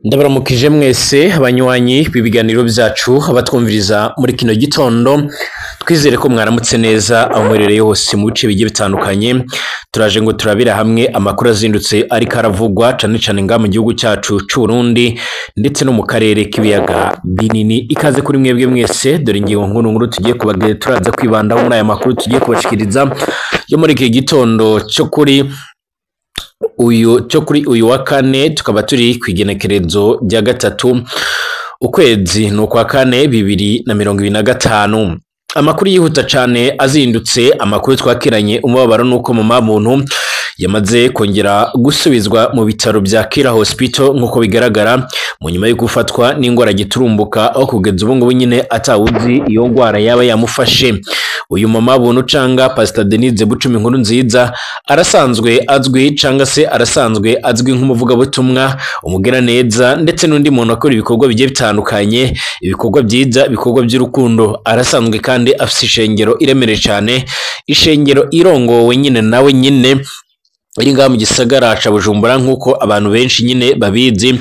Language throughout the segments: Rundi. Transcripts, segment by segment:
Ndabaramukije mwese abanywanyi b'ibiganiro byacu, abatwumviriza muri kino gitondo. Twizere ko mwaramutse neza aho muherereye hose mu bice bigiye bitandukanye. Turaje ngo turabira hamwe amakuru azindutse ariko aravugwa cane cane ngaha mu gihugu cyacu c'u Burundi ndetse no mu karere k'ibiyaga binini. Ikaze kuri mwebwe mwese, dore ingingo nkuru nkuru tugiye kubagira, turaza kwibandaho muri aya makuru tugiye kubashikiriza yo muri iki gitondo cyo kuri uyu wa kane, tukaba turi ku igenekerezo rya 3 ukwezi ni ukwa kane 2025. Amakuru yihuta cane azindutse, amakuru twakiranye umubabaro nuko mama muntu yamaze kongera gusubizwa mu bitaro bya Kira Hospital nk'uko bigaragara, mu nyuma yo gufatwa n'ingwara giturumbuka, aho kugeza ubu ngubu nyine atawuzi iyo ngwara yaba yamufashe. Uyu mama buntu canga Pastor Denise Bucumi inkuru nziza arasanzwe azwi canga se arasanzwe azwi nk'umuvugabutumwa, umugiraneza ndetse n'undi muntu akora ibikorwa bigiye bitandukanye, ibikorwa byiza, ibikorwa by'urukundo. Arasanzwe kandi afise ishengero iremereye cane, ishengero irongowe nyine nawe nyine iri ngaha mu gisagara ca Bujumbura nk'uko abantu benshi nyine babizi,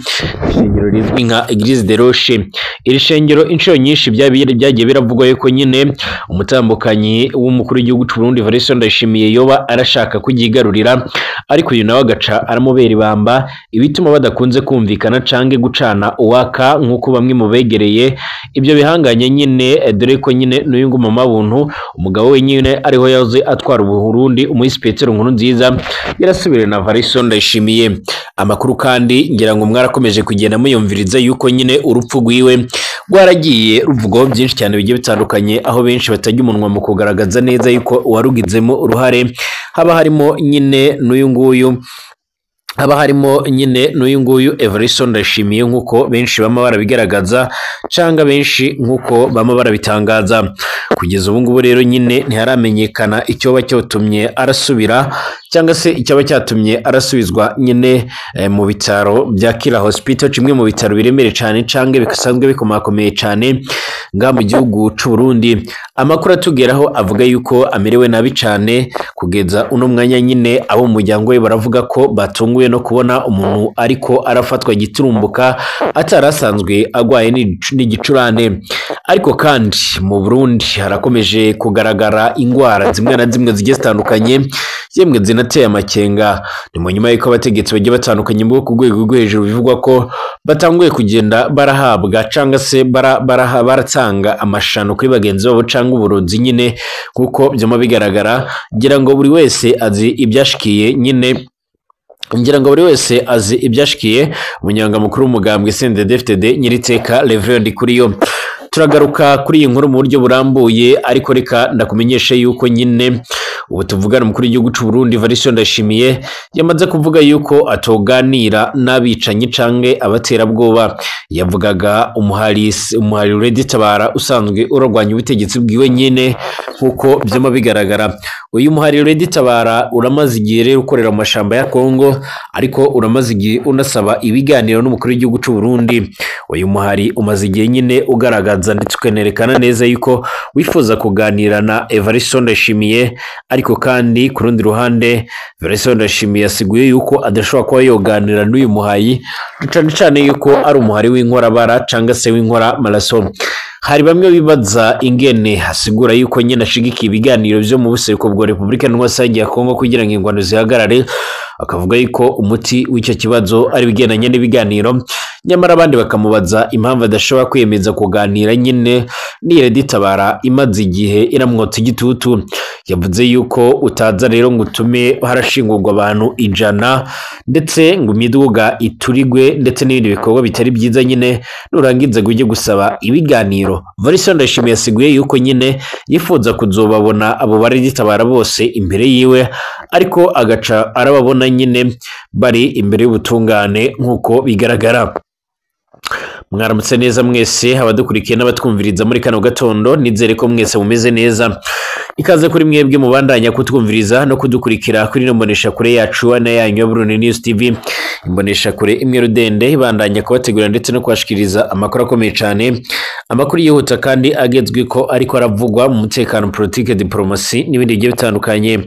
ishengero rizwi nka Eglise de Roche. Iri shengero inshuro nyinshi byagiye biravugwa yuko nyine umutambukanyi w'umukuru w'igihugu c'u Burundi Evariste Ndayishimiye yoba arashaka kugigarurira, ariko uyu nawe agaca aramubera ibamba, ibituma badakunze kumvikana canke gucana uwaka nk'uko bamwe mu begereye ibyo bihanganye nyine, dore ko nyine n'uyu nguma buntu umugabo we nyine ariho yahoze atwara Burundi, umuhisi Petero Nkurunziza yarasubire na Evariste Ndayishimiye. Amakuru kandi ngira ngo mwarakomeje kugenda muyumviriza yuko nyine urupfu rwiwe rwaragiye ruvugwaho byinshi cyane bigiye bitandukanye, aho benshi batajya umunwa mu kugaragaza neza yuko uwarugizemo uruhare haba harimo nyine n'uyu nguyu Evariste Ndayishimiye nk'uko benshi bama barabigaragaza canga benshi nk'uko bama barabitangaza. Kugeza ubu ngubu rero nyine ntiharamenyekana icyoba cyotumye arasubira cyangwa se icyaba cyatumye arasubizwa nyine mu bitaro bya Kira Hospital, kimwe mu bitaro biremereye cane canke bisanzwe bikomakomeye cane ngaha mu gihugu c'u Burundi. Amakuru atugeraho avuga yuko amerewe nabi cane kugeza uno mwanya nyine abo mu muryango we baravuga ko batunguwe no kubona umuntu ariko arafatwa giturumbuka atarasanzwe agwaye n'igicurane. Ariko kandi mu Burundi harakomeje kugaragara ingwara zimwe na zimwe zigiye zitandukanye, yemwe zinateye amakenga. Ni mu nyuma y'uko abategetsi bagiye batandukanye bo ku rwego rwo hejuru bivugwa ko batanguye kugenda barahabwa canga se baratanga amashano kuri bagenzi babo canga uburozi nyine kuko byoma bigaragara. Ngira ngo buri wese azi ibyashikiye nyine, ngira ngo buri wese azi ibyashikiye umunyanga mukuru w'umugambwe CNDD-FDD Nyiriteka Reverend Ndikuriyo. Turagaruka kuri iyi nkuru mu buryo burambuye, ariko reka ndakumenyeshe yuko nyine ubu tuvugana umukuru w'igihugu c'u Burundi Evariste Ndayishimiye yamaze kuvuga yuko atoganira n'abicanyi canke abaterabwoba. Yavugaga umuhari Red Tabara usanzwe urarwanya ubutegetsi bwiwe nyine nkuko byama bigaragara. Uyu muhari Red Tabara uramaze igihe rero ukorera mu mashamba ya Kongo, ariko uramaze igihe unasaba ibiganiro n'umukuru w'igihugu c'u Burundi. Uyu muhari umaze igihe nyine ugaragaza ndetse ukanerekana neza yuko wifuza kuganira na Evariste Ndayishimiye, ariko kandi ku rundi ruhande Evariste Ndayishimiye asiguye yuko adashobora kuba yoganira n'uyu muhayi, cane cane yuko ari umuhari w'inkorabara canga se w'inkora maraso. Hari bamwe bibaza ingene hasigura yuko nyine ashigikiye ibiganiro byo mu buseruko bwa Republika Ntwasangiye ya Kongo kugira ngo ingwano zihagarare, akavuga yuko umuti w'icyo kibazo ari ibigendanye n'ibiganiro. Nyamara abandi bakamubaza impamvu adashobora kwiyemeza kuganira nyine n'iyo Tabara imaze igihe iramwotsa igitutu. Yavuze yuko utaza rero ngo utume harashingurwa abantu 100 ndetse ngo imiduga iturigwe ndetse n'ibindi bikorwa bitari byiza nyine, nurangiza ujye gusaba ibiganiro. Evariste Ndayishimiye yasiguye yuko nyine yifuza kuzobabona abo bari Tabara bose imbere yiwe, ariko agaca arababona nyine bari imbere y'ubutungane nk'uko bigaragara. Mwaramutse neza mwese abadukurikiye n'abatwumviriza muri kano gatondo, nizere ko mwese mumeze neza. Ikaze kuri mwebwe mubandanya kutwumviriza no kudukurikira kuri ino mbonesha kure yacu na yanyu ya Burundi News TV, imbonesha kure imwe rudende ibandanya kubategura ndetse no kubashikiriza amakuru akomeye cyane, amakuru yihuta kandi agezwe ko ariko aravugwa mu mutekano, politike, diplomasi n'ibindi bigiye bitandukanye.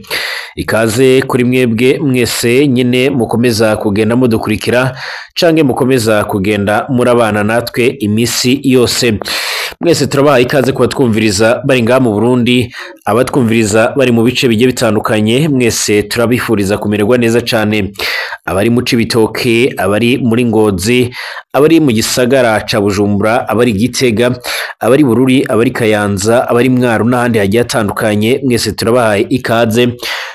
Ikaze kuri mwebwe mwese nyine mukomeza kugenda mudukurikira canke mukomeza kugenda murabana natwe imisi yose. Mwese turabaha ikaze kubatwumviriza bari ngaha mu Burundi, abatwumviriza bari mu bice bigiye bitandukanye, mwese turabifuriza kumererwa neza cane. Abari mu Cibitoke, abari muri Ngozi, abari mu gisagara ca Bujumbura, abari Gitega, abari Bururi, abari Kayanza, abari Mwaro n'ahandi hagiye hatandukanye, mwese turabahaye ikaze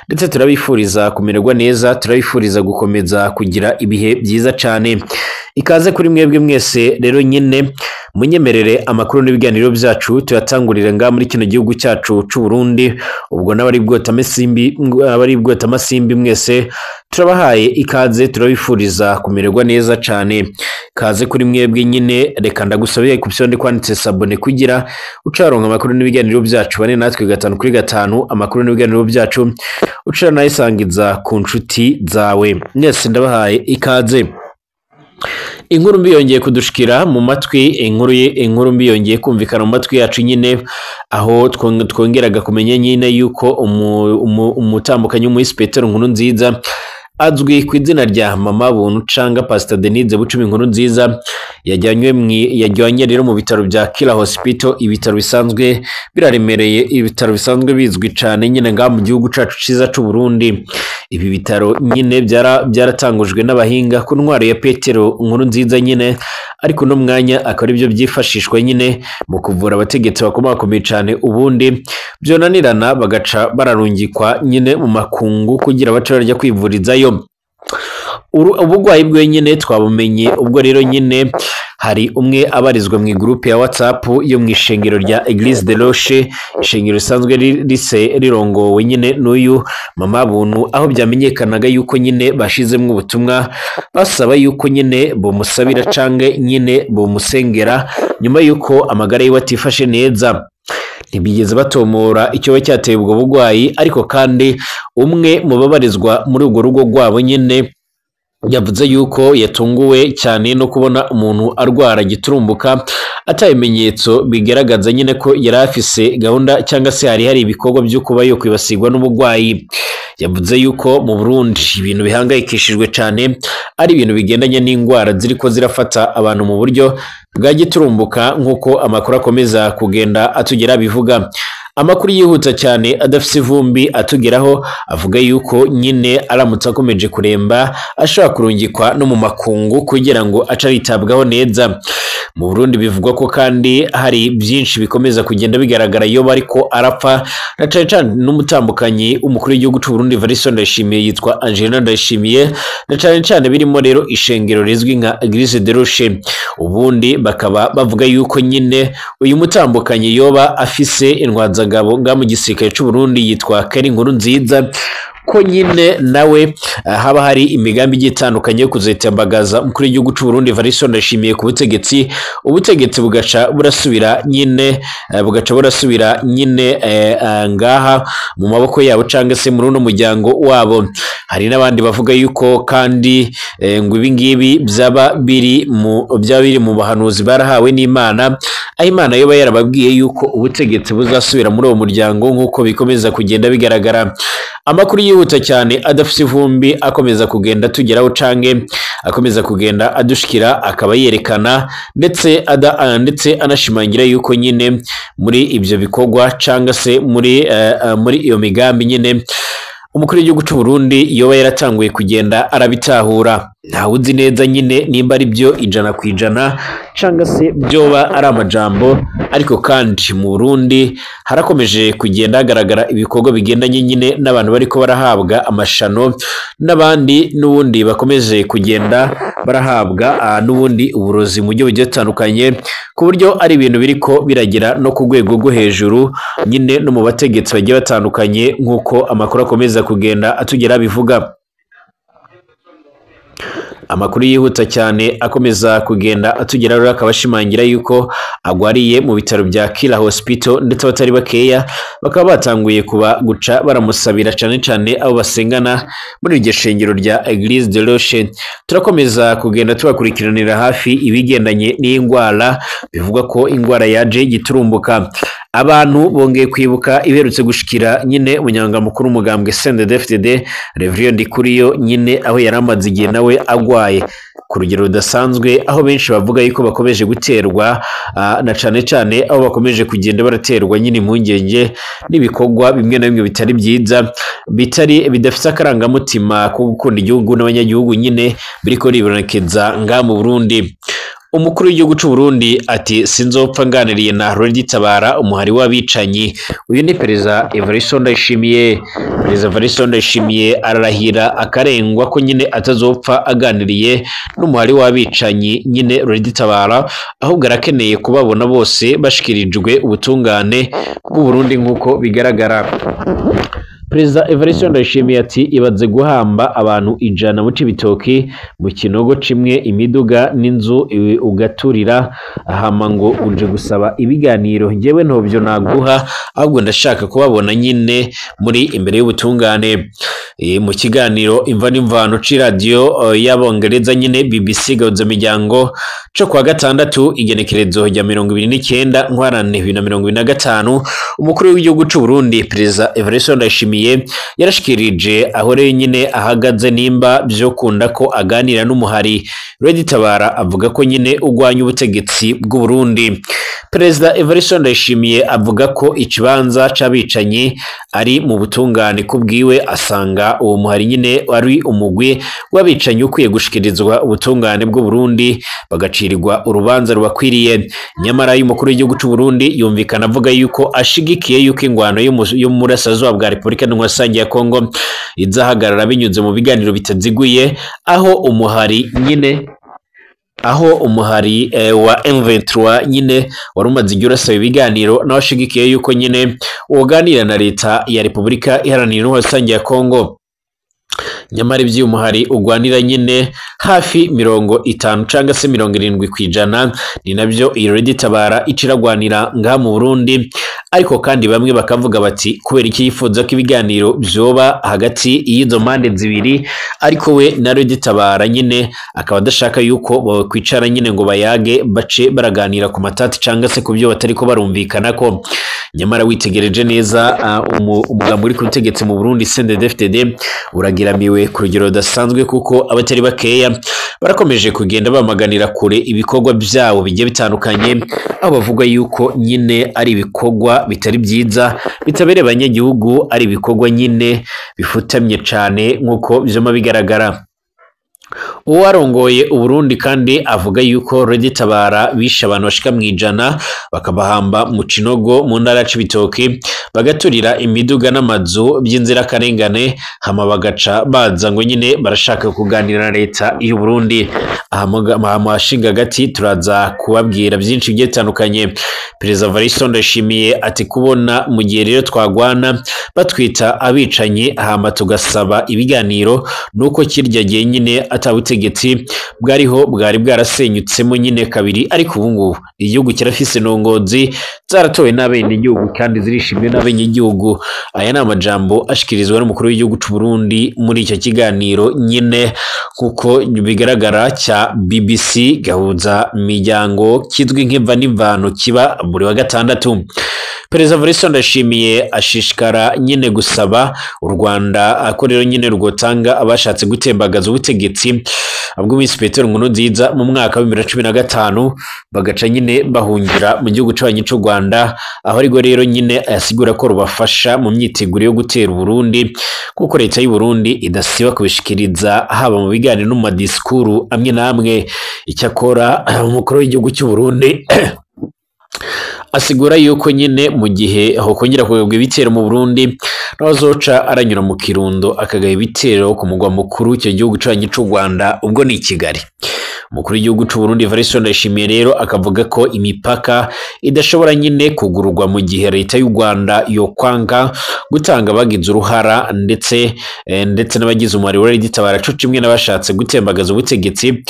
ndetse turabifuriza kumererwa neza, turabifuriza gukomeza kugira ibihe byiza cane. Ikaze kuri mwebwe mwese rero nyine munyemerere amakuru n'ibiganiro byacu tuyatangurire ngaha muri kino gihugu cyacu c'u Burundi. Ubwo n'abari bwota amasimbi mwese turabahaye ikaze, turabifuriza kumererwa neza cane. Kaze kuri mwebwe nyine, reka ndagusabe ku byo kwanditse sabone kugira ucaronka amakuru n'ibiganiro byacu, bane natwe 5 kuri 5, amakuru n'ibiganiro byacu ucara nayisangiza ku nshuti zawe. Mwese ndabahaye ikaze. Inkuru mbi yongeye kudushikira mu matwi, inkuru mbi yongeye kumvikana mu matwi yacu nyine, aho twongeraga kumenya nyine yuko umutambukanyi w'umuinspecteur Nkurunziza azwi ku izina rya Mama Buntu canga Pastor Denise Bucumi Nkurunziza yajyanywe rero mu bitaro bya Kira Hospital, ibitaro bisanzwe biraremereye, ibitaro bisanzwe bizwi cane nyine ngaha mu gihugu cacu ciza c'u Burundi. Ibi bitaro nyine byaratangujwe n'abahinga ku ntwaro ya Petero Nkurunziza nyine, ariko no mwanya akaba aribyo byifashishwa nyine mu kuvura abategetsi bakomakomeye cane, ubundi byonanirana bagaca bararungikwa nyine mu makungu kugira bace barya kwivurizayo. Ubugwayi bwe nyine twabumenye ubwo rero nyine hari umwe abarizwa mu groupe ya WhatsApp yo mu ishengero rya Eglise de Roche, ishengero risanzwe rirongowe nyine n'uyu Mama Buntu, aho byamenyekanaga yuko nyine bashizemwo ubutumwa basaba yuko nyine bomusabira canke nyine bomusengera nyuma yuko amagara yiwe atifashe neza. Ntibigeze batomora icyo cyateye ubwo bugwayi, ariko kandi umwe mu babarizwa muri urwo rugo rwabo nyine yavuze yuko yatunguwe cyane no kubona umuntu arwara giturumbuka atabimenyetso bigaragaza nyine ko yari afise gahunda cyangwa se hari ibikorwa byo kuba yo kwibasirwa n'ubugwayi. Yavuze yuko mu Burundi ibintu bihangayikishijwe cyane ari ibintu bigendanye n'indwara ziriko zirafata abantu mu buryo bwa giturumbuka, nk'uko amakuru akomeza kugenda atugera bivuga. Amakuru yihuta cyane adafise ivumbi atugeraho avuga yuko nyine aramutse akomeje kuremba ashobora kurungikwa no mu makungu kugira ngo ace aritabwaho neza. Mu Burundi bivugwa ko kandi hari byinshi bikomeza kugenda bigaragara iyo bariko arapfa, na cane cane n'umutambukanyi umukuru w'igihugu c'u Burundi Evariste Ndayishimiye yitwa Angelina Ndayishimiye, na cane cane birimo rero ishengero rizwi nka Eglise de Roche. Ubundi bakaba bavuga yuko nyine uyu mutambukanyi yoba afise intwazangabo nga mu gisirikare c'u Burundi yitwa Keri Nkurunziza, ko nyine nawe haba hari imigambi igiye itandukanye yo kuzitembagaza umukuru w'igihugu c'u Burundi Evariste Ndayishimiye ku butegetsi, ubutegetsi bugaca burasubira nyine ngaha mu maboko yabo canke se muri uno muryango wabo. Hari n'abandi bavuga yuko kandi ngo ibi ngibi byaba biri mu bahanuzi barahawe n'Imana, aho Imana yoba yarababwiye yuko ubutegetsi buzasubira muri uwo muryango nk'uko bikomeza kugenda bigaragara. Amakuru yihuta cyane adafise ivumbi akomeza kugenda tugeraho canke akomeza kugenda adushikira, akaba yerekana ndetse ndetse anashimangira yuko nyine muri ibyo bikorwa canga se muri iyo migambi nyine umukuru w'igihugu c'u Burundi yoba yaratanguye kugenda arabitahura. Ntawuzi neza nyine nimba ari byo 100% canga se byoba ari amajambo, ariko kandi mu Burundi harakomeje kugenda hagaragara ibikorwa bigendanye nyine n'abantu bariko barahabwa amashano, n'abandi n'ubundi bakomeje kugenda barahabwa n'ubundi uburozi mu buryo bugiye butandukanye, ku buryo ari ibintu biriko biragera no ku rwego rwo hejuru nyine no mu bategetsi bagiye batandukanye, nk'uko amakuru akomeza kugenda atugera bivuga. Amakuru yihuta cyane akomeza kugenda atugera rero akaba ashimangira yuko agwariye mu bitaro bya Kira Hospital, ndetse abatari bakeya bakaba batanguye kuba guca baramusabira cyane cyane abo basengana muri iryo shengero rya Eglise de Roche. Turakomeza kugenda tubakurikiranira hafi ibigendanye n'indwara bivugwa ko indwara yaje giturumbuka. Abantu bongeye kwibuka iberutse gushikira nyine umunyamabanga mukuru umugambwe CNDD-FDD Reverien Ndikuriyo nyine, aho yari amaze igihe nawe agwaye ku rugero rudasanzwe, aho benshi bavuga yuko bakomeje guterwa na cane cane aho bakomeje kugenda baraterwa nyine impungenge n'ibikorwa bimwe na bimwe bitari byiza, bitari bidafite akarangamutima ko gukunda igihugu n'abanyagihugu nyine biriko ribonekeza nga mu Burundi. Umukuru w'igihugu c'u Burundi ati sinzopfa nganiriye na Tabara umuhari w'abicanyi. Uyu ni Perezida Evariste Ndayishimiye. Perezida Evariste Ndayishimiye ararahira akarengwa ko nyine atazopfa aganiriye n'umuhari w'abicanyi nyine Tabara, ahubwo arakeneye kubabona bose bashikirijwe ubutungane bw'u Burundi nk'uko bigaragara. Perezida Evariste Ndayishimiye ati ibaze guhamba abantu 100 mu Cibitoki mu kinogo cimwe, imiduga n'inzu ugaturira, hama ngo uje gusaba ibiganiro. Njyewe ntobyo naguha, ahubwo ndashaka kubabona nyine muri imbere y'ubutungane. Mu kiganiro imva n'imvano c'iradiyo y'abongereza nyine BBC Gahuza Miryango co kuwa gatandatu igenekerezo rya 29 Ntwarante 2025, umukuru w'igihugu c'u Burundi Perezida Evariste Ndayishimiye yarashikirije aho rero nyine ahagaze nimba vyokunda ko aganira n'umuhari Tabara, avuga ko nyine ugwanya ubutegetsi bw'u Burundi. Perezida Evariste Ndayishimiye avuga ko ikibanza c'abicanyi ari mu butungane kubwiwe, asanga uwo muhari nyine ari umugwi w'abicanyi ukwiye gushikirizwa ubutungane bw'u Burundi bagacirirwa urubanza rubakwiriye. Nyamara y'umukuru w'igihugu c'u Burundi yumvikana avuga yuko ashigikiye yuko ingwano yo mu burasirazuba bwa Repubulika Iharanira ya Kongo izahagarara binyuze mu biganiro bitaziguye, aho umuhari nyine aho umuhari wa M23 nyine wari umaze igihe urasaba ibiganiro, nawe ashigikiye yuko nyine woganira na leta ya Repubulika Iharanira Rusange ya Kongo. Nyamara iby'uyu muhari ugwanira nyine hafi 50 canga se 70% ni nabyo iyi Tabara iciragwanira ngaha mu Burundi. Ariko kandi bamwe bakavuga bati kubera iki yifuza ko ibiganiro byoba hagati y'izo mpande zibiri, ariko we na Tabara nyine akaba adashaka yuko bakwicara nyine ngo bayage bace baraganira ku matati canga se ku byo batariko barumvikana ko. Nyamara witegereje neza umugambi uri ku butegetsi mu Burundi CNDD-FDD uragiramiwe ku rugero rudasanzwe, kuko abatari bakeya barakomeje kugenda bamaganira kure ibikorwa byabo bigiye bitandukanye, aho bavuga yuko nyine ari ibikorwa bitari byiza bitabereye abanyagihugu, ari ibikorwa nyine bifutamye cane nk'uko vyama bigaragara. Uwarongoye Uburundi kandi avuga yuko Tabara bishe abantu bashika 100 bakabahamba mu Cinogo mu ntara ya Cibitoki, bagaturira imiduga n'amazu by'inzirakarengane, hama bagaca baza ngo nyine barashaka kuganira na leta y'u Burundi. Aha ashinga gati turaza kubabwira byinshi bigiye bitandukanye. Perezida Evariste Ndayishimiye ati kubona mu gihe rero twagwana batwita abicanyi hama tugasaba ibiganiro, nuko kirya gihe nyine atabutegetsi bwariho bwari bwarasenyutsemo nyine kabiri, ariko ubu ngubu igihugu kirafise indongozi zaratowe n'abenegihugu kandi zirishimwe n'abenegihugu. Aya ni amajambo ashikirizwa n'umukuru w'igihugu c'u Burundi muri icyo kiganiro nyine kuko bigaragara cya BBC Gahuza Miryango kizwi nk'imva n'imvano kiba buri wa gatandatu. Perezida Evariste Ndayishimiye ashishikara nyine gusaba u Rwanda ko rero nyine rwotanga abashatse gutembagaza ubutegetsi bw'Umwisi Petero Nkurunziza mu mwaka wa 2015, bagaca nyine bahungira mu gihugu c'abanyi c'u Rwanda, aho ariko rero nyine asigura ko rubafasha mu myiteguro yo gutera Burundi, kuko leta y'u Burundi idasiba kubishikiriza haba mu biganiro no mu madisikuru amwe n'amwe. Icyakora umukuru w'igihugu cy'u Burundi asigura yuko nyine mu gihe hokongera kugabwa ibitero mu Burundi, nazoca aranyura mu Kirundo akagaba ibitero ku mugwa mukuru w'icyo gihugu c'abanyi c'u Rwanda, ubwo ni Kigali. Umukuru w'igihugu c'u Burundi Evariste Ndayishimiye rero akavuga ko imipaka idashobora nyine kugururwa mu gihe leta y'u Rwanda yokwanga gutanga abagize uruhara ndetse n'abagize umubare wa Tabara co kimwe n'abashatse gutembagaza ubutegetsi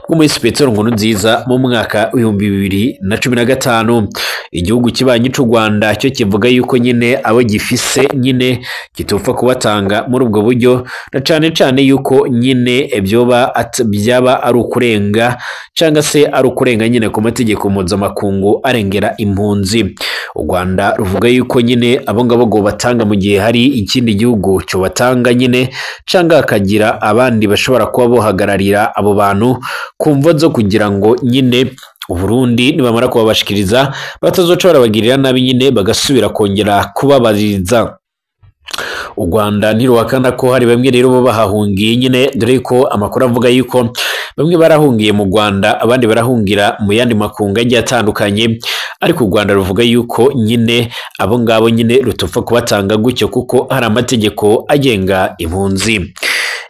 bw'Umwisi Petero Nkurunziza mu mwaka 2015. Igihugu kibanyi c'u Rwanda cyo kivuga yuko nyine abo gifise nyine kitopfa kubatanga muri ubwo buryo, na cane cane yuko nyine byoba byaba ari ukurenga canga se ari ukurenga nyine ku mategeko mpuzamakungu arengera impunzi. U Rwanda ruvuga yuko nyine abo ngabo ngo batanga mu gihe hari ikindi gihugu cyo batanga nyine, canga hakagira abandi bashobora kuba bohagararira abo bantu ku mvo zo kugira ngo nyine Uburundi nibamara kubabashikiriza batazoca barabagirira nabi nyine bagasubira kongera kubabariza. U Rwanda ntiruhakana ko hari bamwe rero bo bahahungiye nyine, dore ko amakuru avuga yuko bamwe barahungiye mu Rwanda abandi barahungira mu yandi makungu agiye atandukanye, ariko u Rwanda ruvuga yuko nyine abo ngabo nyine rutopfa kubatanga gutyo kuko hari amategeko agenga impunzi.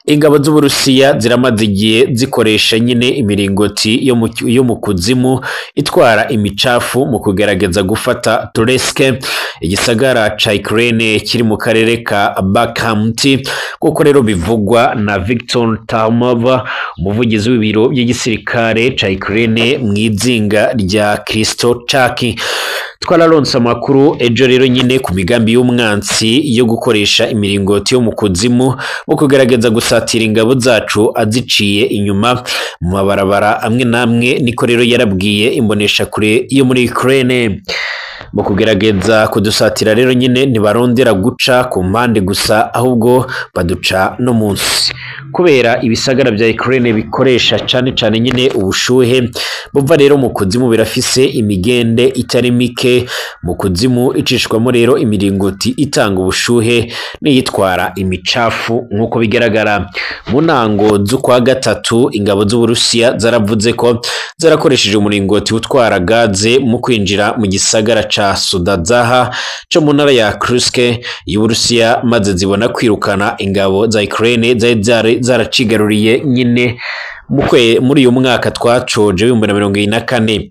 Ingabo z'Uburusiya ziramaze igihe zikoresha nyine imiringoti yo mu kuzimu itwara imicafu mu kugerageza gufata Toretsk, igisagara ca Ukraine kiri mu karere ka Bakhmut, kuko rero bivugwa na Viktor Tamov, umuvugizi w'ibiro by'igisirikare ca Ukraine mu izinga rya Kristochak. Twararonse amakuru ejo rero nyine ku migambi y'umwansi yo gukoresha imiringoti yo mu kuzimu mu kugerageza gusatira ingabo zacu aziciye inyuma mu mabarabara amwe n'amwe, niko rero yarabwiye imboneshakure yo muri Ukraine. Mu kugerageza kudusatira rero nyine ntibarondera guca ku mpande gusa, ahubwo baduca no munsi, kubera ibisagara bya Ukraine bikoresha cane cane nyine ubushuhe buva rero mu kuzimu, birafise imigende itari mike mu kuzimu icishwamo rero imiringoti itanga ubushuhe n'iyitwara imicafu nk'uko bigaragara. Mu ntango z'ukwa gatatu ingabo z'Uburusiya zaravuze ko zarakoresheje umuringoti utwara gaze mu kwinjira mu gisagara ca Sudazaha co mu ntara ya Kursk y'Uburusiya, maze zibona kwirukana ingabo za Ukraine zari zaracigaruriye nyine muri uyu mwaka twacoje 2024.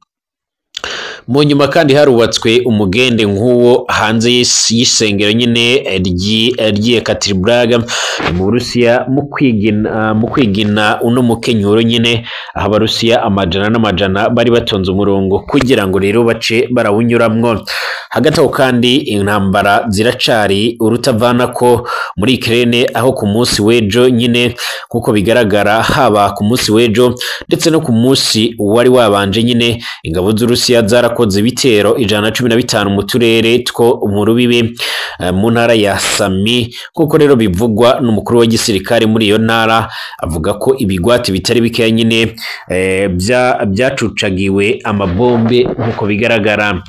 Mu nyuma kandi harubatswe umugende nk'uwo hanze y'isengero nyine ry'Yekaterinburg mu Burusiya mu kwigina uno mukenyuro nyine, aho Abarusiya amajana n'amajana bari batonze umurongo kugira ngo rero bace barawunyuramwo. Hagati aho kandi intambara ziracari urutavana ko muri Ukraine, aho ku munsi w'ejo nyine kuko bigaragara haba ku munsi w'ejo ndetse no ku munsi wari wabanje nyine, ingabo z'Urusiya zarakoze ibitero 115 mu turere two mu rubibi mu ntara ya Sami, kuko rero bivugwa n'umukuru wa gisirikare muri iyo ntara, avuga ko ibigwati bitari bikeya nyine byacucagiwe amabombe nkuko bigaragara.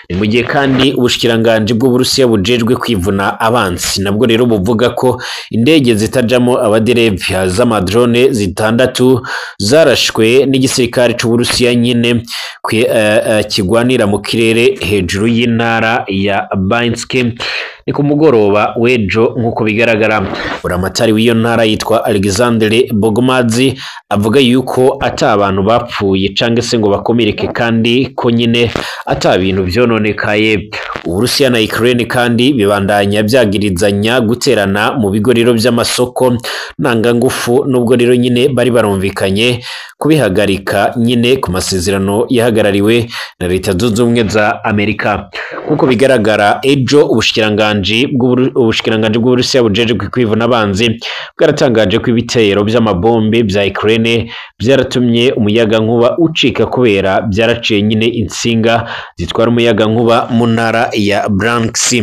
Ni mu gihe kandi ubushikiranganje bw'Uburusiya bujejwe kwivuna abansi nabwo rero buvuga ko indege zitajamo abadereva z'amadrone 6 zarashwe n'igisirikare c'Uburusiya nyine kigwanira mu kirere hejuru y'intara ya Bryansk. Ni ku mugoroba w'ejo nk'uko bigaragara. Buramatari w'iyo ntara yitwa Alexander Bogomazi avuga yuko ata abantu bapfuye canke se ngo bakomereke, kandi ko nyine ata bintu vyononekaye. Uburusiya na Ukraine kandi bibandanya byagirizanya guterana mu bigo rero by'amasoko ntangangufu, nubwo rero nyine bari barumvikanye kubihagarika nyine ku masezerano yahagarariwe na Leta Zunze Ubumwe za Amerika. Nkuko bigaragara ejo ubushikiranganji bw'Uburusiya bujeje kwivuna abanzi bwaratangaje ko ibitero by'amabombe bya Ukraine byaratumye umuyaga nkuba ucika kubera byaraciye nyine insinga zitwara umuyaga nkuba mu ntara ya Bryansk.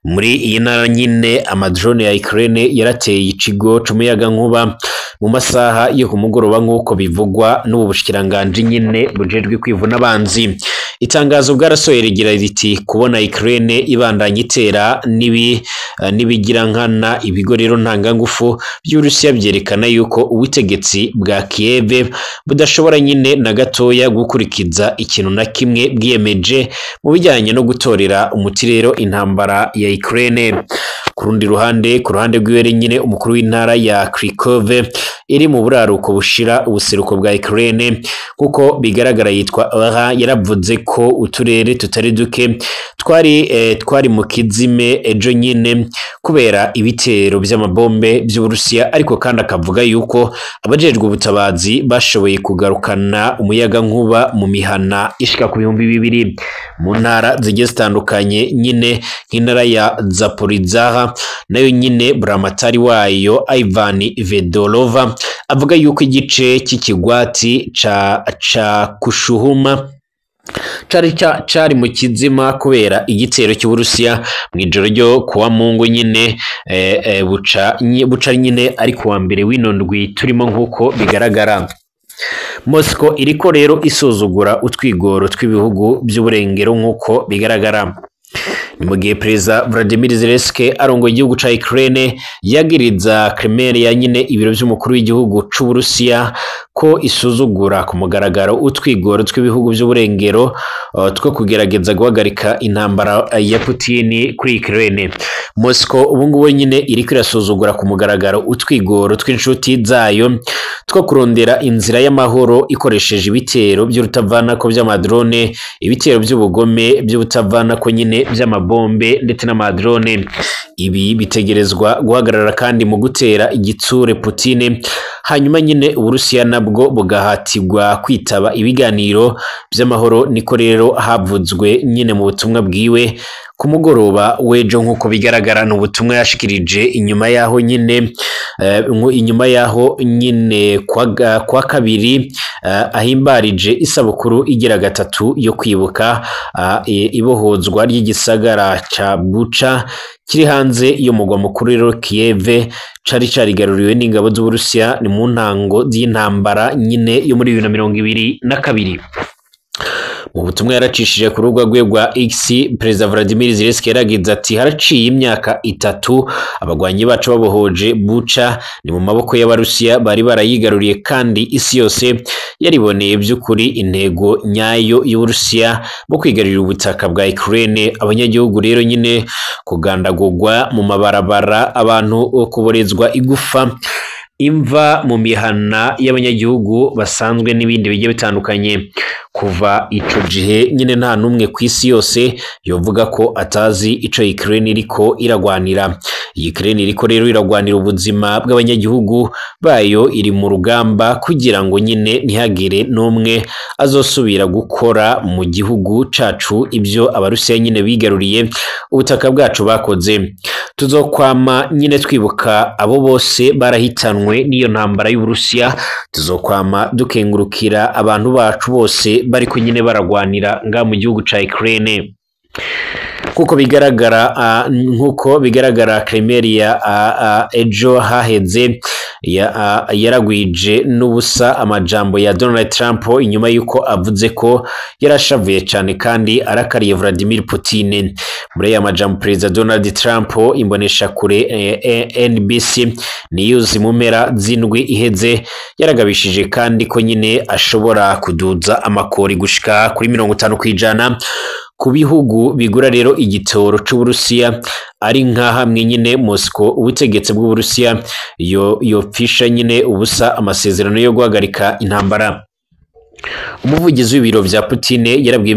Muri iyi ntara nyine amadrone ya Ukraine yarateye ikigo c'umuyaga nkuba mu masaha yo ku mugoroba nk'uko bivugwa n'ubu bushikiranganji nyine bujejwe kwivuna abanzi. Itangazo bwarasohoye rigira riti kubona Ukraine ibandanya itera n'ibigirankana ibigo rero ntangangufu by'Uburusiya byerekana yuko ubutegetsi bwa Kiev budashobora nyine na gatoya gukurikiza ikintu na kimwe bwiyemeje mu bijyanye no gutorera umuti rero intambara ya Ukraine. Ku rundi ruhande, ku ruhande rw'iwe nyine umukuru w'intara ya Kharkiv iri mu buraruko bushira ubuseruko bwa Ukraine kuko bigaragara yitwa Aha, yaravuze ko uturere tutari duke twari mu kizime ejo nyine kubera ibitero by'amabombe by'Uburusiya, ariko kandi akavuga yuko abajejwe ubutabazi bashoboye kugarukana umuyaga nkuba mu mihana ishika ku 2000 mu ntara zigiye zitandukanye nyine nk'intara ya Zaporizhzhia nayo nyine buramatari wayo Ivan Vedolova avuga yuko igice cy'ikigwati ca Kushuhuma Cari mu kizima kubera igitero cy'Uburusiya mw'ijoro ryo kuwa Mungu nyine, buca nyine ari kuwa mbere w'ino ndwi turimo nk'uko bigaragara. Moscow iriko rero isuzugura utwigoro tw'ibihugu by'uburengero nk'uko bigaragara. Ni mu gihe Perezida Vladimir Zelensky arongoye igihugu ca Ukraine yagiriza Kremlin ya nyine ibiro vy'umukuru w'igihugu c'Uburusiya ko isuzugura ku mugaragaro utwigoro tw'ibihugu vy'uburengero two kugerageza guhagarika intambara ya Putin kuri Ukraine. Moscow ubu ngubu nyine iriko irasuzugura ku mugaragaro utwigoro tw'inshuti zayo two kurondera inzira y'amahoro ikoresheje ibitero by'urutavanako by'amadrone, ibitero by'ubugome by'ubutavanako nyine by'amabombe ndetse n'amadrone. Ibi bitegerezwa guhagarara kandi mu gutera igitsure Putin, hanyuma nyine Uburusiya nabwo bugahatirwa kwitaba ibiganiro by'amahoro. Niko rero havuzwe nyine mu butumwa bwiwe ku mugoroba w'ejo nk'uko bigaragara. Ni ubutumwa yashikirije inyuma yaho nyine inyuma yaho nyine kwa kabiri ahimbarije isabukuru igira gatatu yo kwibuka ibohozwa ry'igisagara ca Bucha kiri hanze y'umugwa mukuru rero Kiev, cari carigaruriwe n'ingabo z'Uburusiya ni mu ntango z'intambara nyine yo muri 2022. Mu butumwa yaracishije ku rubuga rwe rwa X, Perezida Vladimir Zelensky yaragize ati: "Haraciye imyaka 3 abagwanyi bacu babohoje Bucha ni mu maboko y'Abarusiya bari barayigaruriye, kandi isi yose yariboneye by'ukuri intego nyayo y'Uburusiya mu kwigarurira ubutaka bwa Ukraine. Abanyagihugu rero nyine kugandagurwa mu mabarabara, abantu kuborezwa igufa, imva mu mihana y'abanyagihugu basanzwe n'ibindi bigiye bitandukanye. Kuva ico gihe nyine nta n'umwe ku isi yose yovuga ko atazi ico Ukraine iriko iragwanira. Ukraine iriko rero iragwanira ubuzima bw'abanyagihugu bayo, iri mu rugamba kugira ngo nyine ntihagire n'umwe azosubira gukora mu gihugu cacu ibyo Abarusiya nyine bigaruriye ubutaka bwacu bakoze. Tuzokwama nyine twibuka abo bose barahitanwe n'iyo ntambara y'Uburusiya, tuzokwama dukengurukira abantu bacu bose bariko nyine baragwanira nga mu gihugu ca Ukraine." Nkuko bigaragara Crimea ejo haheze yaragwije n'ubusa amajambo ya Donald Trump inyuma yuko avuze ko yarashavuye cyane kandi arakariye Vladimir Putin. Muri aya majambo Perezida Donald Trump imboneshakure NBC News mu mpera z'indwi iheze yaragabishije kandi ko nyine ashobora kuduza amakori gushika kuri 50% ku bihugu bigura rero igitoro c'Uburusiya, ari nka hamwe nyine Moscow ubutegetsi bw'Uburusiya yo yopfisha nyine ubusa amasezerano yo guhagarika intambara. Umuvugizi w'ibiro vya Putin yarabwiye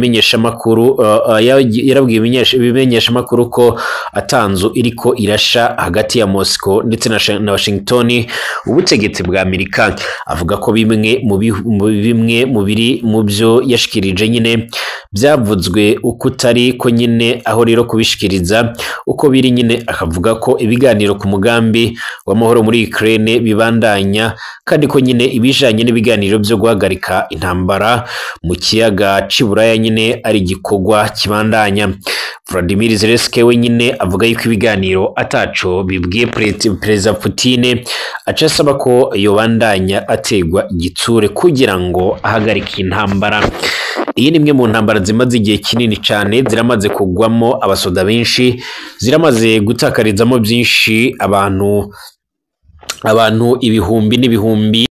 ibimenyeshamakuru ko atanzu iriko irasha hagati ya Moscow ndetse na Washington, ubutegetsi bwa Amerika. Avuga ko bimwe mu biri mu byo yashikirije nyine byavuzwe uko utari ko nyine, aho rero kubishikiriza uko biri nyine. Akavuga ko ibiganiro ku mugambi w'amahoro muri Ukraine bibandanya, kandi ko nyine ibijanye n'ibiganiro byo guhagarika intambara mu kiyaga c'Iburaya nyine ari igikorwa kibandanya. Vladimir Zelensky we nyine avuga yuko ibiganiro ataco bibwiye Perezida Putin, aca asaba ko yobandanya ategwa igitsure kugira ngo ahagarike intambara. Iyi ni imwe mu ntambara zimaze igihe kinini cyane, ziramaze kugwamo abasoda benshi, ziramaze gutakarizamo byinshi abantu ibihumbi n'ibihumbi.